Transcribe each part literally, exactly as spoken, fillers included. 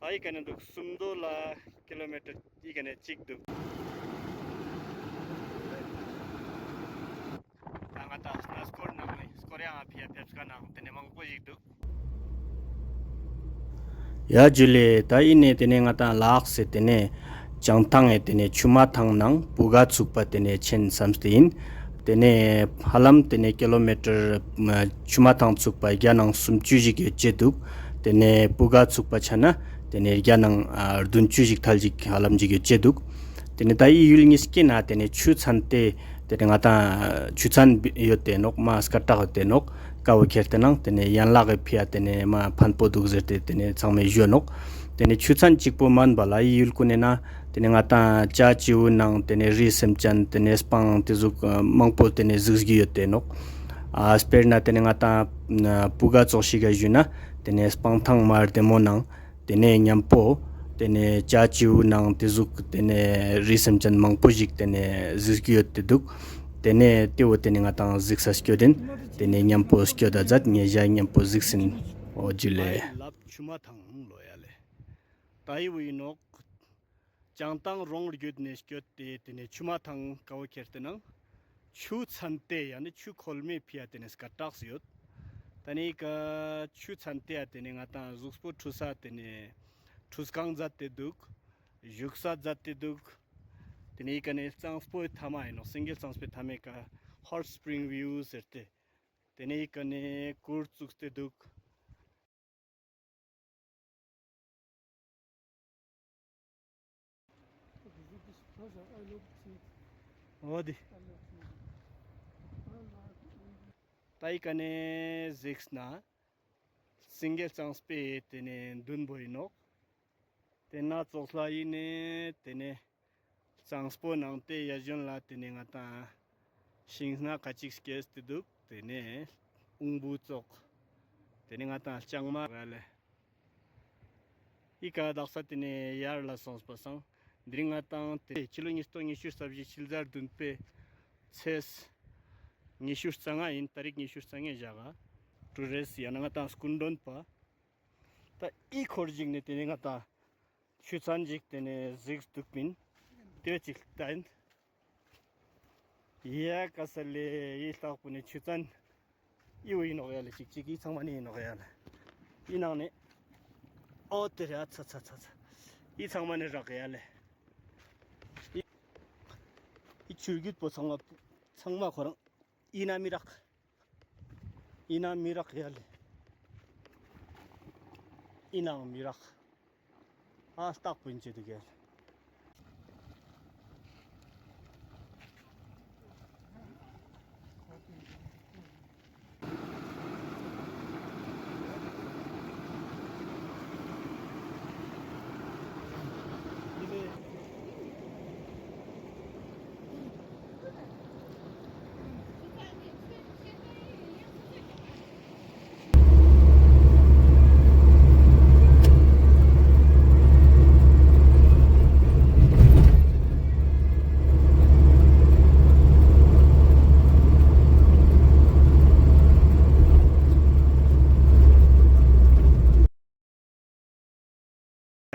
ཨི་ཀ་ནེ་འདུག་སུམ་མདོ་ལ་ཀི་ལོ་མི་ཊར་ཨི་ཀ་ནེ་གཅིག་འདུག་ད་ང་ཏང་སྣ་སྐོར་ནང་ནེ་སྐོར་ཡང་ཕི་ཡ་ཕེབས་ཀ་ནང་ཏེ་ནེ་མང་པོ་ཞིག་འདུག་ཡ་ཇུ་ལེ། ད་ཨི་ནེ་ཏེ་ནེ་ང་ཏང་ལ་དྭགས་སི་ཏེ་ནེ་བྱང་ཐང་ངི་ཏེ་ནེ་ཆུ་མ་ཐང་ནང་སྤུ་ག་ཚུགས་པ་ཏེ་ནེ་ཆེན་སམ་སྟེ་ཨིན། ཏེ་ནེ་ཧ་ལམ་ཏེ་ནེ་ཀི་ལོ་མི་ཊར་ཆུ་མ་ཐང་ཚུགས་པ་བརྒྱ་ནང་སུམ་ཅུ་ཞིག་ཡོད་ཅེ་འདུག་ཏེ་ནེ་སྤུ་ག་ཚུགས་པ་ཆ་ན་ཏེ་ནེ་བརྒྱ་ནང་ཨ་བདུན་ཅུ་ཞིག་ཐལ་ཞིག་ཧ་ལམ་ཞིག་ཡོད་ཅེ་འདུག་ཏེ་ནེ་ད་ཨི་ཡུལ་ཉིས་ཀི་ནང་ཏེ་ནེ་ཆུ་ཚན་ཏེ་ཏེ་ནེ་ང་ཏང་ཆུ་ཚན་ཡོད་དེ་ནོག་མ་སྐད་གྲགས་ཡོད་དེ་ནོག་ཀ་བོ་ཁྱེར་ཏེ་ནང་ཏེ་ནེ་ཡན་ལག་གི་ཕི་ཡ་ཏེ་ནེ་མ་ཕན་པོ་འདུག་ཟེར་ཏེ་ཏེ་ནེ་ཚང་མས་ཞུ་ནོག་ཏེ་ནེ་ཆུ་ཚན་གཅིག་པོ་མན་པ་ལ་ཨི་ཡུལ་ཀུན་ནེ་ན་ཏེ་ནེ་ང་ཏང་བྱ་བྱིའུ་ནང་ཏེ་ནེ་རི་སེམས་ཅན་ཏེ་ནེ་སྤང་ཏེ་ཟུག་མང་པོ་ཏེ་ནེ་གཟིགས་རྒྱུ་ཡོད་དེ་ནོག་ཨ་དཔེར་ན་ཏེ་ནེ་ང་ཏང་སྤུ་ག་ཙོགས་ཤིག་ག་ཞུས་ན་ཏེ་ནེ་སྤང་ཐང་མ་བདེ་མོ་ནང་ཏེ་ནེ་ཉམ་པོ་ཏེ་ནེ་བྱ་བྱིའུ་ནང་ཏེ་ཟུག་ཏེ་ནེ་རི་སེམས་ཅན་མང་པོ་ཞིག་ཏེ་ནེ་གཟིགས་རྒྱུ་ཡོད་དེ་འདུག་ཏེ་ནེ་ཏེ་བོ་ཏེ་ནེ་ང་ཏང་གཟིགས་ས་སྐྱོད་དེན། ཏེ་ནེ་ཉམ་པོ་སྐྱོད་ད་ཛད། ངེ་ཞ་ཉམ་པོ་གཟིགས་སིན། འོ་ཇུ་ལེ། ལབ་ཆུ་མ་ཐང་ལོ་ཡ་ལེ། ད་ཨི་བོ་ཨིན་ནོག་བྱང་ཐང་རོང་བརྒྱུད་ནེ་སྐྱོད་དེ་ཏེ་ནེ་ཆུ་མ་ཐང་ཀ་བོ་ཁྱེར་ཏེ་ནང་ཆུ་ཚན་ཏེ་ཡ་ནི་ཆུ་ཁོལ་མའི་ཕི་ཡ་ཏེ་ནེ་སྐད་གྲགས་ཡོད། ད་ནི་ཀ་ཆུ་ཚན་ཏེ་ཡ་ཏེ་ནེ་ང་ཏང་གཟུགས་པོ་ཁྲུས་ས་ཏེ་ནེ་ཁྲུས་ཁང་ཛད་དེ་འདུག་བཞུགས་ས་ཛད་དེ་འདུག་ཏེ་ནེ་ཨི་ཀ་ནེ་གཙང་པོའི་མཐའ་མ་ཨིན་ནོག་སེང་གེ་གཙང་པོའི་མཐའ་མའི་ཀ་Hot Spring View ཟེར་ཏེ། ཏེ་ནེ་ཨི་ཀ་ནེ་གུར་བཙུགས་ཏེ་འདུག་འོ་དེ། ད་ཨི་ཀ་ནེ་གཟིགས་ན་སེང་གེ་གཙང་པོའི་ཏེ་ནེ་དུན་པོ་ཨིན་ནོག་ཏེ་ན་ཙོགས་ལ་ཨིན་ནེ་ཏེ་ནེ་གཙང་པོ་ནང་ཏེ་ཡ་ཞོན་ལ་ཏེ་ནེ་ང་ཏང་ཤིང་སྣ་ཁ་ཅིག་སྐྱེས་ཏེ་འདུག་ཏེ་ནེ་འུམ་བུ་ཙོགས། ཏེ་ནེ་ང་ཏང་ལྕང་མ་ར་ལེ། ཨི་ཀ་དག་ས་ཏེ་ནེ་ཡར་ལ་སོང་པ་སང་དེ་རིང་ང་ཏང་ཏེ་ཕྱི་ལོ་ཉིས་སྟོང་ཉི་ཤུ་རྩ་བཞི་ཕྱི་ཟླ་བདུན་པའི་ཚེས་ཉི་ཤུ་རྩ་ལྔ་ཨིན། ཏ་རིག་ཉི་ཤུ་རྩ་ལྔའི་ཞག་ག་ཀྲུ་རེས་ཡང་ན་ང་ཏང་སྐུ་མགྲོན་པ། ད་ཨི་ཁོར་ཞིག་ནེ་ཏེ་ནེ་ང་ཏང་ཆུ་ཚན་ཞིག་ཏེ་ནེ་གཟིགས་འདུག་པིན། ཏེ་ཅིག་ལྟ་ཡིན། ཡ་ཀ་ས་ལེ་ཡི་ལྟག་པོ་ནེ་ཆུ་ཚན་ཨི་བོ་ཨིན་ནོག་ཡ་ལེ། ཅིག་ཅིག་ཨི་ཚང་མ་ནེ་ཨིན་ནོག་ཡ་ལེ། ཨི་ནང་ནེ་འོ་ཏེ་རེ་ཨ་ཚ་ཚ་ཚ་ཚ་ཨི་ཚང་མ་ནེ་རག་ཡ་ལེ། ཨི་ཨི་ཆུ་རྒྱུད་པོ་ཚང་མ་ཚང་མ་ཁོ་རང་ཨི་ན་མི་རག་ཨི་ན་མི་རག་ཡ་ལེ། ཨི་ནང་མི་རག་ཨ་སྟག་པོ་ཨིན་ཅེ་དུག་ཡ་ལེ།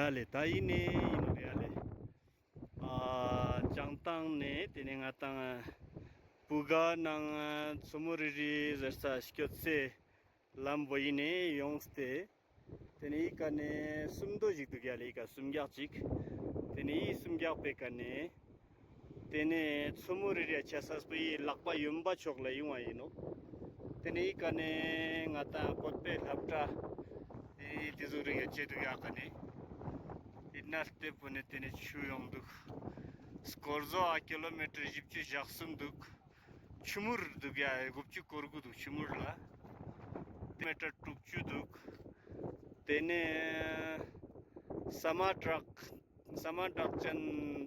ཡ་ལེ། ད་ཨི་ནེ་ཨིན་ནོག་ཡ་ལེ། ཨ་བྱང་ཐང་ནེ་ཏེ་ནེ་ང་ཏང་སྤུ་ག་ནང་མཚོ་མོ་རི་རི་ཟེར་ས་སྐྱོད་སའི་ལམ་བོ་ཨི་ནེ་ཡོངས་ཏེ། ཏེ་ནེ་ཨི་ཀ་ནེ་སུམ་མདོ་ཞིག་འདུག་ཡ་ལེ། ཨི་ཀ་སུམ་རྒྱག་ཅིག་ཏེ་ནེ་ཨི་སུམ་རྒྱག་པའི་ཀ་ནེ། ཏེ་ནེ་མཚོ་མོ་རི་རི་ཡ་ཆ་ས་སྤུ་ཡི་ལག་པ་གཡོན་པ་ཕྱོགས་ལ་ཡོང་བ་ཨིན་ནོག་ཏེ་ནེ་ཨི་ཀ་ནེ་ང་ཏང་བཀོད་པའི་སློབ་གྲྭ་ཨི་ཏེ་ཟུག་རིང་ཡོད་ཅེ་དུག་ཡ་ཀ་ནེ། ཨི་ན་ལྟེ་བོ་ནེ་ཏེ་ནེ་ཆུ་ཡོང་དུག་སྐོར་ཟོ་ཨ་ཀི་ལོ་མི་ཊར་བཞི་བཅུ་ཞེ་གསུམ་དུག་ཆུ་མུར་དུག་ཡ། དགུ་བཅུ་སྐོར་དགུ་དུག་ཆུ་མུར་ལ། མི་ཊར་དྲུག་ཅུ་དུག་ཏེ་ནེ་ས་མ་བྲག་ས་མ་བྲག་ཅན་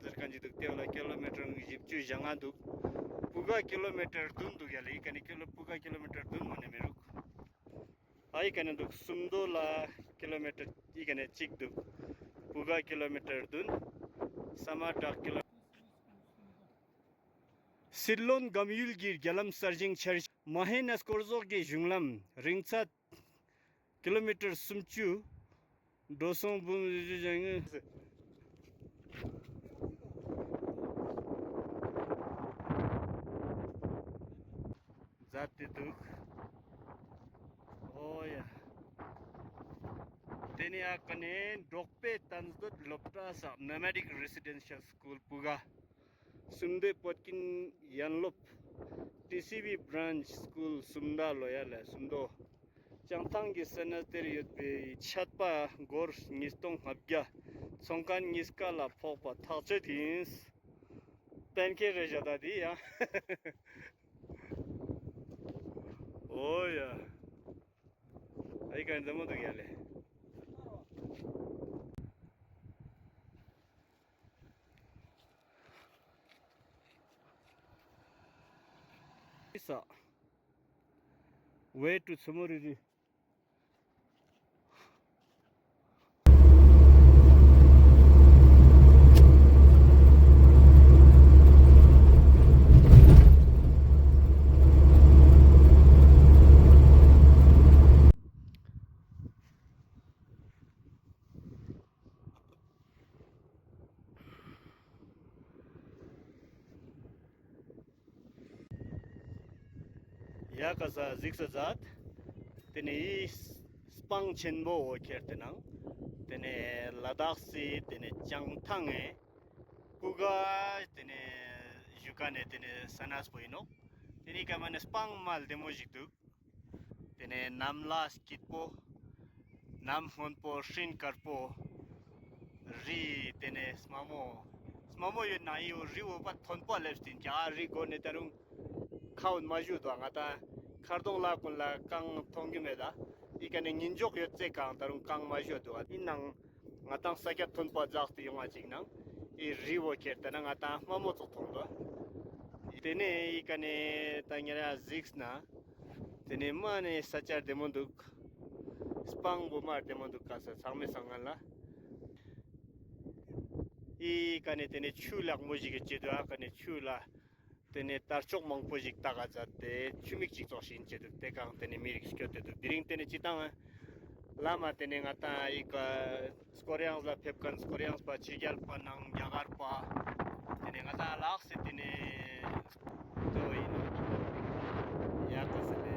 ཟེར་ཁན་ཅིག་དུག་ཏེ་བོ་ལ་ཀི་ལོ་མི་ཊར་བཞི་བཅུ་ཞེ་ལྔ་དུག་སྤུ་ག་ཀི་ལོ་མི་ཊར་བདུན་དུག་ཡ་ལེ། ཨི་ཀ་ནེ་ཀི་ལོ་སྤུ་ག་ཀི་ལོ་མི་ཊར་བདུན་མ་ནེ་མི་རུག་ཨ་ཨི་ཀ་ནེ་དུག་སུམ་མདོ་ལ་ཀི་ལོ་མི་ཊར་ཨི་ཀ་ནེ་ཅིག་དུག་སྤུ་ག་ཀི་ལོ་མི་ཊར་བདུན། ས་མ་བྲག་ཀི་ལོ། སྲིད་བློན་སྒམ་ཡུལ་གྱི་རྒྱ་ལམ་གསར་བཞེངས་འཆར་གཞི། མ་ཧེ་ན་སྐོར་ཟོག་གི་གཞུང་ལམ་རིང་ཚད་ཀི་ལོ་མི་ཊར་སུམ་ཅུ། འགྲོ་སོང་འབུམ་བཞི་བཅུ་ཞེ་ལྔ་མཛད་དེ་འདུག། ཨོ་ཡ། དེ་ནས་ཨ་ཀ་ནས་འབྲོག་པའི་གཏན་སྡོད་སློབ་གྲྭ་ས་Nomadic Residential School པུ་ག། སུམ་མདོའི་བོད་ཀྱི་ཡན་སློབ། ཊི་སི་བི་བྷ་རན་ཆ་སྐུལ་སུམ་མདའ་ལོ་ཡ་ལེ་སུམ་མདོ། བྱང་ཐང་གི་ས་གནས་དེར་ཡོད་པའི་ཆད་པ་སྒོར་ཉིས་སྟོང་ལྔ་བརྒྱ། ཚོང་མཁན་གཉིས་ཀ་ལ་ཕོག་པ་ཐག་ཆོད་ཡིན། གཏན་འཁེལ་རེད་བཞག་ད་དེ་ཡང་། ཨོ་ཡ། ཨའི་ཀ་འདི་མོ་འདུག་ཡ་ལེ། ས། Way to Chumuriri. ཡ་ཀ་ས་གཟིགས་ས་མཛད། དེ་ནས་འི་སྤང་ཆེན་པོ་བོ་ཁྱེར་ཏེ་ནང་། དེ་ནས་ལ་དྭགས་སི་དེ་ནས་བྱང་ཐང་ངི་པུ་ག་དེ་ནས་བཞུགས་ཀ་ནས་དེ་ནས་ས་གནས་པོ་ཡིན་ནོག། དེ་ནས་ཀ་མ་ནས་སྤང་མ་ལྡེ་མོ་ཞིག་འདུག། དེ་ནས་གནམ་ལ་སྐྱིད་པོ། གནམ་སྔོན་པོ་སྤྲིན་དཀར་པོ། རི་དེ་ནས་དམའ་མོ། དམའ་མོ་ཡོད་ན་འི་བོ་རི་བོ་པ་མཐོན་པོ་ལེབས་ཏེ་ཀྱ་རི་མགོ་ནས་ད་རུང་ཁ་འོན་མ་ཞུ་དོ། ང་ད་མཁར་གདོང་ལ་ཀུན་ལ་གངས་མཐོང་རྒྱུ་མེད་ད། འི་ཀ་ནས་ཉིན་འཇོག་ཡོད་ཚེ་གངས་ད་རུང་གངས་མ་ཞུ་དོ། འི་ནང་ང་ཏང་ས་ཆ་མཐོན་པོ་འཛགས་ཏེ་ཡོང་བ་ཅིག་ནང་འི་རི་བོ་ཁྱེར་ཏེ་ན་ང་ཏང་དམའ་མོ་ཙོགས་མཐོང་དོ། དེ་ནས་འི་ཀ་ནས་ད་ཉེ་རང་གཟིགས་ན། དེ་ནས་མ་ནས་ས་ཆ་བདེ་མོ་འདུག། སྤང་པོ་མ་བདེ་མོ་འདུག་ག་ས་ཚང་མའི་སང་ང་ལ། འི་ཀ་ནས་དེ་ནས་ཆུ་ལེགས་མོ་ཞིག་གི་བཅད་དོ། ཨ་ཀ་ནས་ཆུ་ལ། དེ་ནས་དར་ལྕོག་མང་པོ་ཞིག་བཏགས་ཀ་མཛད་དེ་ཆུ་མིག་ཅིག་ཙོགས་ཤིག་བཅད་འདུག། དེ་གང་དེ་ནས་མི་རིགས་སྐྱོད་དེ་འདུག། དེ་རིང་དེ་ནས་ཅི་དང་། བླ་མ་དེ་ནས་ང་ཏང་འི་ཀ་སྐོར་གཡེང་ལ་ཕེབས་མཁན་སྐོར་གཡེང་པ་ཕྱི་རྒྱལ་པ་ནང་རྒྱ་གར་པ། དེ་ནས་ང་ཏང་ལགས་སེ་དེ་ནས་དོ་ཡིན་ནོ། ཡ་ཀ་ས་ལེ།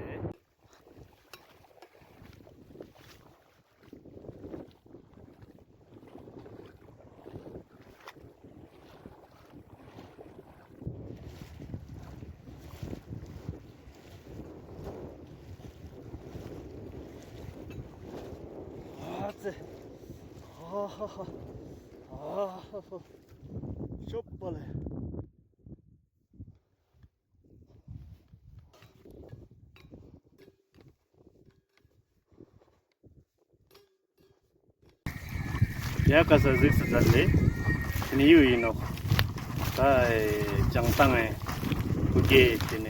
ཨ་ཙི། ཨ་ཧ་ཧ། ཨ་ཧ་ཧ། ཤོབ་པ་ལེ། ཡ་ཀ་ས་གཟིགས་ས་མཛད་ལེ། དེ་ནས་ཡུ་ཡིན་ནོག། ད་བྱང་ཐང་ངི་ཕུ་གེ་དེ་ནས་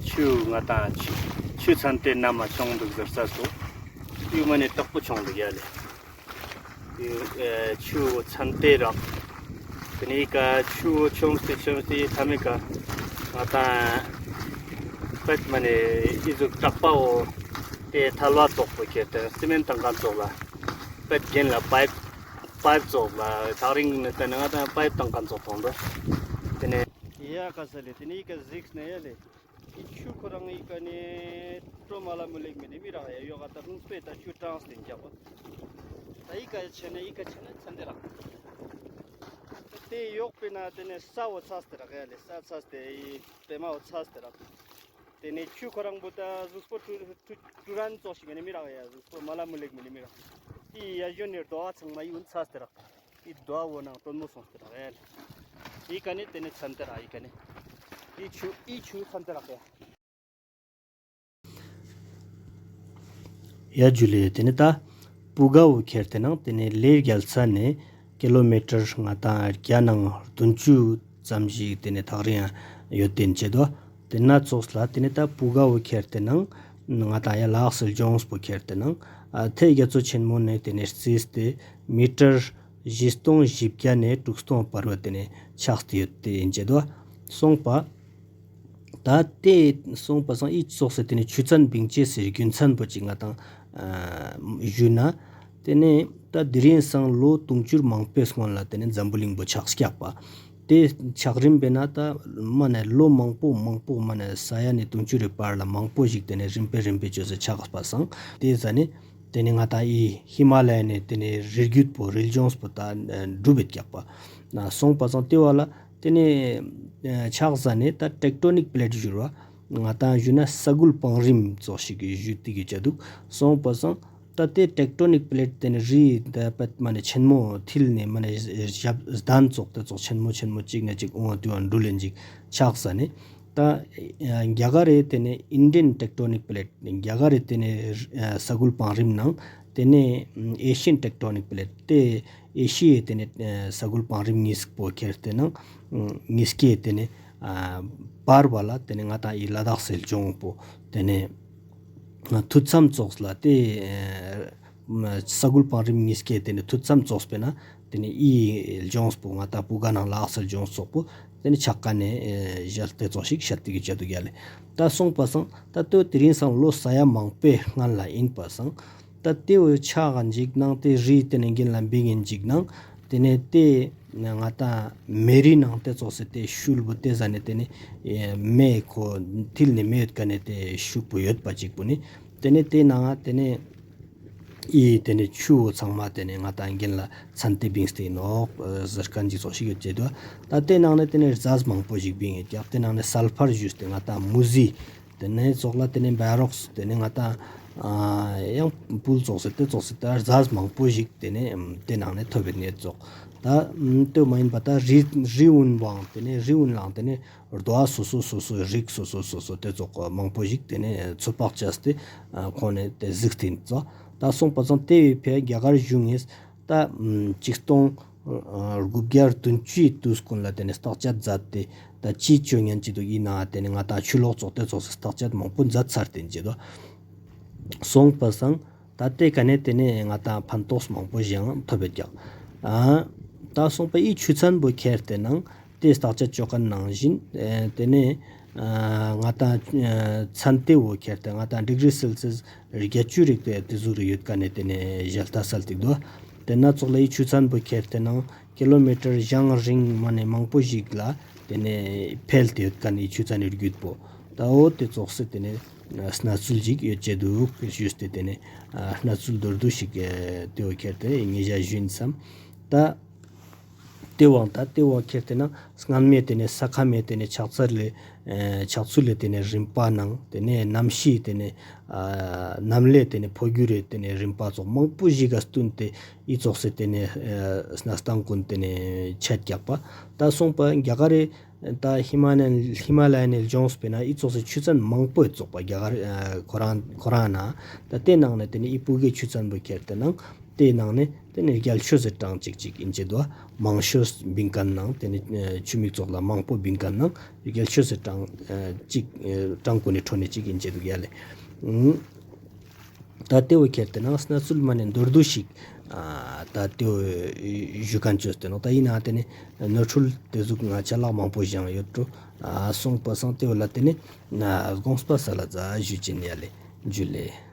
ཆུ་ང་ཏང་ཆུ་ཆུ་ཚན་ཏེ་ནམ་མ་ཆུང་འདུག་ཟེར་ས་སོ། ཡུ་མ་ནས་དོག་པོ་ཆུང་འདུག་ཡ་ལེ། ཨེ་ཆུ་བོ་ཚན་ཏེ་རག། དེ་ནས་ཀ་ཆུ་བོ་ཆུང་སྟེ་ཆུང་སྟེ་ཐ་མའི་ཀ་ང་ཏང་པད་མ་ནས་ཨི་ཟུག་དྲག་པ་བོ་དེ་ཐལ་བ་ཙོགས་པོ་ཁྱེར་ཏེ་སི་མེན་བཏང་མཁན་ཙོགས་ལ་པད་རྒྱན་ལ་པའིབ་པའིབ་ཙོགས་ལ་ཐག་རིང་ནས་བལྟས་ན་ང་ཏང་པའིབ་བཏང་མཁན་ཙོགས་མཐོང་འདུག། དེ་ནས་ཡ་ཀ་ས་ལེ་དེ་ནས་ཀ་གཟིགས་ནས་ཡ་ལེ། འི་ཆུ་ཁོ་རང་འི་ཀ་ནས་ཀྲོ་མ་ལ་མུ་ལེགས་མི་ནི་མི་རག་ཡ་ཡོ་ག་ད་རུང་སྤེ་ད་ཆུ་གྲངས་ཏེ་འཇག་པ། ད་འི་ཀ་ཆེ་ན་འི་ཀ་ཆེ་ན་ཚན་ཏེ་རག། དེ་ཡོག་པེ་ན་དེ་ནས་ས་བོ་ཚས་ཏེ་རག་ཡ་ལེ། ས་ཚས་ཏེ་འི་པད་མ་བོ་ཚས་ཏེ་རག། དེ་ནས་ཆུ་ཁོ་རང་བོ་ད་གཟུགས་པོ་ཀྲུ་ཀྲུ་ཀྲུ་རན་ཙོགས་ཤིག་མི་ནི་མི་རག་ཡ། གཟུགས་པོ་མ་ལ་མུ་ལེགས་མི་ནི་མི་རག། འི་ཡ་ཡོ་ནི་རྡོ་བ་ཚང་མ་འི་བོ་ཚས་ཏེ་རག། འི་རྡོ་བོ་ནང་དྲོན་མོ་སོང་སྟེ་རག་ཡ་ལེ། འི་ཀ་ནས་དེ་ནས་ཚན་ཏེ་རག། འི་ཀ་ནས་འི་ཆུ་འི་ཆུ་ཚན་ཏེ་རག་ཡ། ཡ་ཇུ་ལེ། དེ་ནས་ད་པུ་ག་བོ་ཁྱེར་ཏེ་ནང་དེ་ནས་ལེ་རྒྱལ་ས་ནས་ཀི་ལོ་མི་ཊར་ང་ཏང་བརྒྱ་ནང་བདུན་ཅུ་ཙམ་ཞིག་དེ་ནས་ཐག་རིང་ཡོད་དེ་འཆད་དོ། དེ་ན་ཙོགས་ལ་དེ་ནས་ད་པུ་ག་བོ་ཁྱེར་ཏེ་ནང་ང་ཏང་ཡ་ལགས་སི་ལྗོངས་པོ་ཁྱེར་ཏེ་ནང་ཨ་ཐེ་རྒྱ་མཚོ་ཆེན་མོ་ནས་དེ་ནས་རྩིས་ཏེ་མི་ཊར་བཞི་སྟོང་བཞི་བརྒྱ་ནས་དྲུག་སྟོང་བར་བ་དེ་ནས་ཆགས་ཏེ་ཡོད་དེ་འཆད་དོ། སོང་པ། ད་དེ་སོང་པ་སང་འི་ཙོགས་སེ་དེ་ནས་ཆུ་ཚན་བིང་ཅེས་སི་རྒྱུ་མཚན་པོ་ཅིག་ང་ཏང་ཨ་ཞུས་ན། དེ་ནས་ ད་དེ་རིང་སང་ལོ་དུང་ཕྱུར་མང་པོའི་སྔོན་ལ་དེ་ནེ་འཛམ་བུ་གླིང་པོ་ཆགས་སྐྱག་པ། དེ་ཆགས་རིམ་པས་ན་ད་མ་ནེ་ལོ་མང་པོ་མང་པོ་མ་ནེ་ས་ཡ་ནེ་དུང་ཕྱུར་རེ་བར་ལ་མང་པོ་ཞིག་དེ་ནེ་རིམ་པས་རིམ་པས་བཅོས་སེ་ཆགས་པ་སང་། དེ་ཟ་ནེ་དེ་ནེ་ང་ཏང་ཨི་ཧི་མ་ལ་ཡ་ནེ་དེ་ནེ་རི་རྒྱུད་པོ་རི་ལྗོངས་པོ་ད་འགྲུབ་བེད་སྐྱག་པ་ན་སོང་པ་སང་། དེ་བ་ལ་དེ་ནེ་ཆགས་ཟ་ནེ་ད་ཊེག་ཊོ་ནིག་པི་ལེཊ་ཞུ་བ་ང་ཏང་ཞུ་ན་ས་འགུལ་བང་རིམ་ཙོགས་ཤིག་གི་ཞུ་ཏེ་གི་ཆ་འདུག་སོང་པ་སང་། ད་དེ་ཊེག་ཊོ་ནིག་པི་ལེཊ་དེ་ནེ་རི་ད་པད་མ་ནེ་ཆེན་མོ་མཐིལ་ནེ་མ་ནེ་ཞབས་གདན་ཙོགས་དེ་ཙོགས་ཆེན་མོ་ཆེན་མོ་གཅིག་ནེ་གཅིག་འོང་བ་དུས་བ་འགྲུལ་ལེན་ཅིག་ཆགས་ཟ་ནེ། ད་རྒྱ་གར་རི་དེ་ནེ་ཨིན་ཌི་ཡན་ཊེག་ཊོ་ནིག་པི་ལེཊ། རྒྱ་གར་རི་དེ་ནེ་ས་འགུལ་བང་རིམ་ནང་དེ་ནེ་ཨེ་ཤི་ཡན་ཊེག་ཊོ་ནིག་པི་ལེཊ། དེ་ཨེ་ཤི་ཡའི་དེ་ནེ་ས་འགུལ་བང་རིམ་གཉིས་པོ་ཁྱེར་ཏེ་ནང་གཉིས་ཀའི་དེ་ནེ་བར་བ་ལ་དེ་ནེ་ང་ཏང་ཨི་ལ་དྭགས་སི་ལྗོངས་པོ་དེ་ནེ་མཐུད་མཚམས་ཙོགས་ལ་དེ་ས་འགུལ་བང་རིམ་གཉིས་ཀའི་དེ་ནེ་མཐུད་མཚམས་ཙོགས་པས་ན་དེ་ནེ་ཨི་ལྗོངས་པོ་ང་ཏང་བུ་ག་ནང་ལ་དྭགས་སི་ལྗོངས་ཙོགས་པོ་དེ་ནེ་ཆགས་ཀ་ནེ་ཞལ་ཏེ་ཙོགས་ཤིག་ཤད་དེ་གི་ཆ་འདུག་ཡ་ལེ། ད་སོང་པ་སང་ད་དེ་དེ་རིང་སང་ལོ་ས་ཡ་མང་པོའི་སྔན་ལ་ཨིན་པ་སང་། ད་དེ་བོ་ཆགས་ཀ་ཅིག་ནང་དེ་རི་དེ་ནེ་གིན་ལ་བིང་ཨིན་ཅིག་ནང་དེ་ནེ་དེ་ང་ཏང་མེ་རི་ནང་དེ་ཙོགས་སེ་དེ་ཤུལ་བོ་དེ་ཟ་ནེ་དེ་ནེ་མེ་ཁོ་མཐིལ་ནེ་མེ་ཡོད་ཀ་ནེ་དེ་ཤུག་པོ་ཡོད་པ་ཅིག་པོ་ནི་དེ་ནེ་དེ་ནང་དེ་ནེ་ཨི་དེ་ནེ་ཆུ་བོ་ཚང་མ་དེ་ནེ་ང་ཏང་གིན་ལ་ཚན་ཏེ་བིངས་ཏེ་ཨིན་ནོག་ཟེར་ཁན་ཅིག་ཙོགས་ཤིག་ཡོད་ཅེ་དུག། ད་དེ་ནང་ནེ་དེ་ནེ་རྫས་མང་པོ་ཞིག་བིང་ངེ་ཀྱག། དེ་ནང་ནེ་སལ་ཕར་ཞུས་ཏེ་ང་ཏང་མུ་ཟི། དེ་ནེ་ཙོགས་ལ་དེ་ནེ་བེ་རོགས། དེ་ནེ་ང་ཏང་ཡང་ཕུལ་ཙོགས་སེ་དེ་ཙོགས་སེ་ད་རྫས་མང་པོ་ཞིག་དེ་ནེ་དེ་ནང་ནེ་ཐོབ་བེད་ནེ་ཙོགས། ད་དེ་མ་ཡིན་པ་ད་རི་རི་ཨུན་བང་དེ་ནེ་རི་ཨུན་ལང་དེ་ནེ་རྡོ་བ་སོ་སོ་སོ་སོ་རིགས་སོ་སོ་སོ་སོ་དེ་ཙོགས་མང་པོ་ཞིག་དེ་ནེ་ཚོད་དཔག་བྱས་ཏེ་ཁོང་ནེ་དེ་གཟིགས་ཏེ་ཨིན་ཙོགས། ད་སོང་པ་སང་དེ་བོའི་ཕིའ་རྒྱ་གར་གཞུང་ངིས་ད་ཆིག་སྟོང་དགུ་བརྒྱ་བདུན་ཅུའི་དུས་ཀུན་ལ་དེ་ནེ་བརྟག་དཔྱད་མཛད་དེ་ད་ཅི་ཅོ་ཉན་ཅི་དུག་ཨིན་ན་དེ་ནེ་ང་ཏང་ཆུ་ལོག་ཙོགས་དེ་ཙོགས་སེ་བརྟག་དཔྱད་མང་པོ་མཛད་ཚར་ཏེ་ཨིན་ཅེ་དུག། སོང་པ་སང་ད་དེ་ཀ་ནེ་དེ་ནེ་ང་ཏང་ཕན་ཐོགས་མང་པོ་ཞིག་ཡང་ཐོབ་བེད་ཀྱག། ཨ་ད་སོང་པ་ཨི་ཆུ་ཚན་བོ་ཁྱེར་ཏེ་ནང་དེ་བརྟག་དཔྱད་ཅོ་ཁན་ནང་བཞིན་ཨེ་དེ་ནེ་ཨ་ང་ཏང་ཨ་ཚན་ཏེ་བོ་ཁྱེར་ཏེ་ང་ཏང་ཌིག་རི་སེལ་སི་ཡས་བརྒྱད་ཅུ་རིག་པའི་དེ་ཟུག་རེ་ཡོད་ཀ་ནེ་དེ་ནེ་ཞལ་ཏ་སལ་ཏེ་དུག། དེ་ནེ་ཙོགས་ལ་ཨི་ཆུ་ཚན་བོ་ཁྱེར་ཏེ་ནང་ཀི་ལོ་མི་ཊར་ཞེ་ལྔ་རིང་མ་ནེ་མང་པོ་ཞིག་ལ་དེ་ནེ་འཕེལ་ཏེ་ཡོད་ཀ་ནེ་ཨི་ཆུ་ཚན་ནི་རྒྱུད་པོ་ད་འོ་དེ་ཙོགས་སེ་དེ་ནེ་གནས་ཚུལ་ཞིག་ཡོད་ཅེ་དུག་ཞུས་ཏེ་དེ་ནེ་གནས་ཚུལ་མདོར་བསྡུས་ཤིག་དེ་བོ་ཁྱེར་ཏེ་ངེ་ཞ་ཞུ་ཨིན་སམ། ད་དེ་བོ་ད་དེ་བོ་ཁྱེར་ཏེ་ན་སྔན་མའི་དེ་ནེ་ས་ཁམས་མའི་དེ་ནེ་ཆགས་ཚུལ་ལས་ཨ་ཆགས་ཚུལ་ལས་དེ་ནེ་རིམ་པ་ནང་དེ་ནེ་གནམ་གཤིས་དེ་ནེ་ཨ་གནམ་ལས་དེ་ནེ་འཕོ་འགྱུར་རེ་དེ་ནེ་རིམ་པ་ཙོགས་མང་པོ་ཞིག་ག་བསྟུན་ཏེ་ཨི་ཙོགས་སེ་དེ་ནེ་ཨ་གནས་སྟངས་ཀུན་དེ་ནེ་ཆད་ཀྱག་པ། ད་སོང་པ་རྒྱ་གར་རི་ད་ཧི་མ་ལ་ཡན་ཧི་མ་ལ་ཡན་ནི་ལྗོངས་པའི་ནང་ཨི་ཙོགས་སེ་ཆུ་ཚན་མང་པོ་ཡོད་ཙོགས་པ་རྒྱ་གར་ཨ་ཁོ་རང་ཁོ་རང་ནང་ད་དེ་ནང་ནེ་དེ་ནེ་ཨི་ཕུ་གེ་ཆུ་ཚན་བོ་ཁྱེར་ཏེ་ནང་དེ་ནང་ནེ་དེ་ནེ་རྒྱལ་ཤོས་སི་གྲངས་ཅིག་ཅིག་ཨིན་ཅེ་དུག། མང་ཤོས་བིང་ཁན་ནང་དེ་ནེ་ཨ་ཆུ་མིག་ཙོགས་ལ་མང་པོ་བིང་ཁན་ནང་རྒྱལ་ཤོས་སི་གྲངས་ཨ་ཅིག་ཨ་གྲངས་ཀུན་ནི་ཁྲོད་ནེ་ཅིག་ཨིན་ཅེ་དུག་ཡ་ལེ། ཨུམ། ད་དེ་བོ་ཁྱེར་ཏེ་ནང་གནས་ཚུལ་མ་ནེ་མདོར་བསྡུས་ཤིག་ཨ་ད་དེ་བོ་ཞུ་ཁན་ཅོས་ཏེ་ནོག། ད་ཨིན་ན་དེ་ནེ་ནོར་འཁྲུལ་དེ་ཟུག་ང་ཅ་ལག་མང་པོ་ཞིག་ཡོད་འགྲོ། ཨ་སོང་པ་སང་དེ་བོ་ལ་དེ་ནེ་དགོངས་པ་སལ་ལ་ཛ་ཞུ་ཅེན་ཡ་ལེ། ཇུ་ལེ།